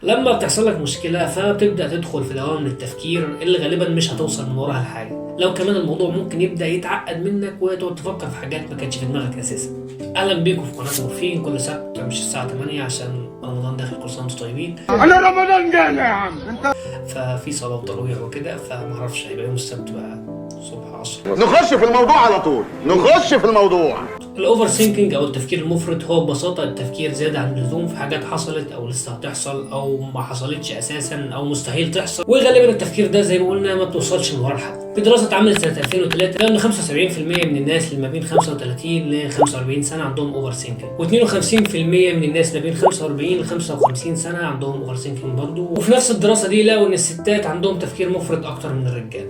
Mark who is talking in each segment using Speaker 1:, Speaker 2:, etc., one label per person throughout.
Speaker 1: لما بتحصل لك مشكلة فبتبدأ تدخل في دوامة من التفكير اللي غالبا مش هتوصل من وراها لحاجة. لو كمان الموضوع ممكن يبدأ يتعقد منك وتقعد تفكر في حاجات ما كانتش في دماغك أساسا. أهلا بيكم في قناة مورفين، كل سبت مش الساعة 8 عشان رمضان داخل، كل سنة وانتم طيبين.
Speaker 2: انا رمضان جانا يا عم انت.
Speaker 1: ففي صلاة وتراويح وكده، فمعرفش هيبقى يوم السبت بقى الصبح عصر.
Speaker 3: نخش في الموضوع على طول، نخش في الموضوع.
Speaker 1: ال overthinking او التفكير المفرط هو ببساطة التفكير زيادة عن اللزوم في حاجات حصلت او لسه هتحصل او ما حصلتش اساسا او مستحيل تحصل، وغالبا التفكير ده زي ما قلنا ما بتوصلش من ورا لحد. في دراسة اتعملت سنة 2003 لقوا ان 75% من الناس اللي ما بين 35 ل 45 سنة عندهم overthinking، و52% من الناس ما بين 45 ل 55 سنة عندهم overthinking برضه. وفي نفس الدراسة دي لقوا ان الستات عندهم تفكير مفرط اكتر من الرجال.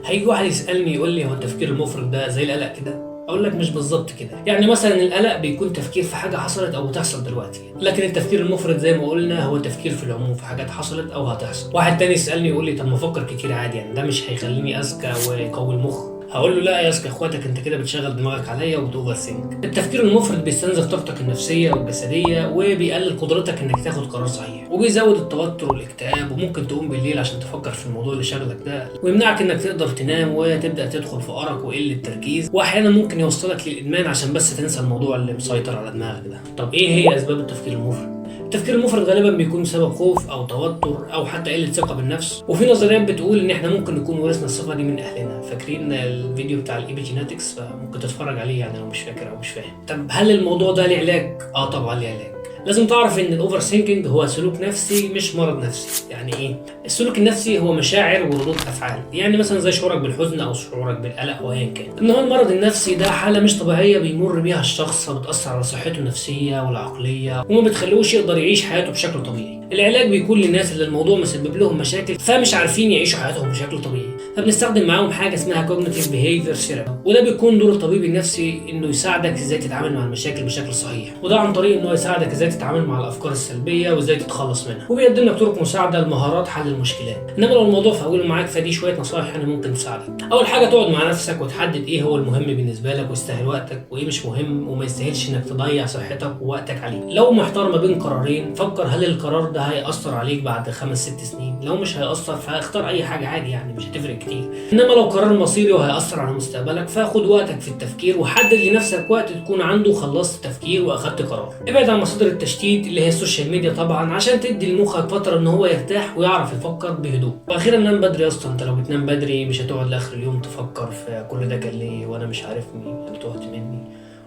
Speaker 1: هيجي واحد يسالني يقول لي هو التفكير المفرط ده زي القلق كده؟ اقول لك مش بالظبط كده. يعني مثلا القلق بيكون تفكير في حاجة حصلت او بتحصل دلوقتي، لكن التفكير المفرط زي ما قلنا هو تفكير في العموم في حاجات حصلت او هتحصل. واحد تاني يسالني يقول لي طب ما افكر كتير عادي، يعني ده مش هيخليني اذكى ويقوي المخ؟ هقول له لا يا اذكى اخواتك، انت كده بتشغل دماغك عليا وبت overthink. التفكير المفرط بيستنزف طاقتك النفسية والجسدية، وبيقلل قدرتك انك تاخد قرار صحيح، وبيزود التوتر والاكتئاب، وممكن تقوم بالليل عشان تفكر في الموضوع اللي شغلك ده، ويمنعك انك تقدر تنام وتبدا تدخل في ارق وقلة تركيز، واحيانا ممكن يوصلك للادمان عشان بس تنسى الموضوع اللي مسيطر على دماغك ده. طب ايه هي اسباب التفكير المفرط؟ التفكير المفرط غالبا بيكون بسبب خوف او توتر او حتى قلة ثقة بالنفس. وفي نظريات بتقول ان احنا ممكن نكون ورثنا الصفة دي من اهلنا. فاكرين الفيديو بتاع ال epigenetics؟ فممكن تتفرج عليه يعني لو مش فاكر او مش فاهم. طب هل الموضوع ده ليه علاج؟ اه طبعا ليه علاج. لازم تعرف ان ال overthinking هو سلوك نفسي مش مرض نفسي. يعني ايه؟ السلوك النفسي هو مشاعر وردود افعال، يعني مثلا زي شعورك بالحزن او شعورك بالقلق او ايا كان. انما المرض النفسي ده حاله مش طبيعية بيمر بيها الشخص، فبتاثر على صحته النفسية والعقلية وما بتخلوش يقدر يعيش حياته بشكل طبيعي. العلاج بيكون للناس اللي الموضوع مسبب لهم مشاكل فمش عارفين يعيشوا حياتهم بشكل طبيعي، فبنستخدم معاهم حاجة اسمها cognitive behavior therapy، وده بيكون دور الطبيب النفسي انه يساعدك ازاي تتعامل مع المشاكل بشكل صحيح، وده عن طريق انه يساعدك ازاي تتعامل مع الافكار السلبية وازاي تتخلص منها، وبيقدم لك طرق مساعدة لمهارات حل المشكلات. انما لو الموضوع في اوله معاك فدي شوية نصائح يعني ممكن تساعدك. اول حاجة تقعد مع نفسك وتحدد ايه هو المهم بالنسبة لك ويستاهل وقتك، وايه مش مهم وما يستاهلش انك تضيع صحتك ووقتك عليه. لو محتار ما بين قرارين فكر هل القرار ده هيأثر عليك بعد 5 6 سنين؟ لو مش هيأثر فاختار اي حاجة عادي، يعني مش هتفرق كتير. انما لو قرار مصيري وهيأثر على مستقبلك فخد وقتك في التفكير، وحدد لنفسك وقت تكون عنده خلصت تفكير واخدت قرار. ابعد عن مصادر التشتيت اللي هي ال social media طبعا، عشان تدي لمخك فترة ان هو يرتاح ويعرف يفكر بهدوء. واخيرا نام بدري يا اسطى. انت لو بتنام بدري مش هتقعد لاخر اليوم تفكر في كل ده كان ليه وانا مش عارفني انا تهت مني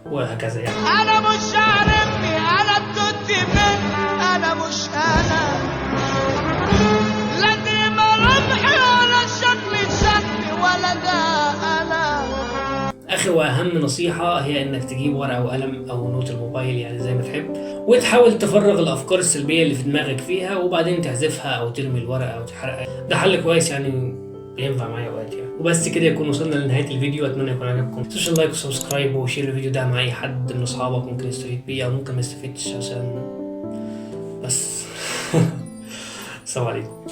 Speaker 1: وهكذا يعني.
Speaker 4: انا مش عارفني، انا التوت مني، انا مش انا، لا دي ملامحي ولا شكلي شكلي ولا ده انا.
Speaker 1: اخر واهم نصيحة هي انك تجيب ورقة وقلم او note الموبايل، يعني زي ما تحب، وتحاول تفرغ الافكار السلبية اللي في دماغك فيها، وبعدين تحذفها او ترمي الورقة او تحرقها. ده حل كويس يعني بينفع معايا اوقات يعني. وبس كده يكون وصلنا لنهاية الفيديو، اتمنى يكون عجبكم. متنسوش ال like و subscribe و share الفيديو ده مع اي حد من اصحابك ممكن يستفيد بيه او ممكن ما يستفيدش، عشان بس. السلام عليكم.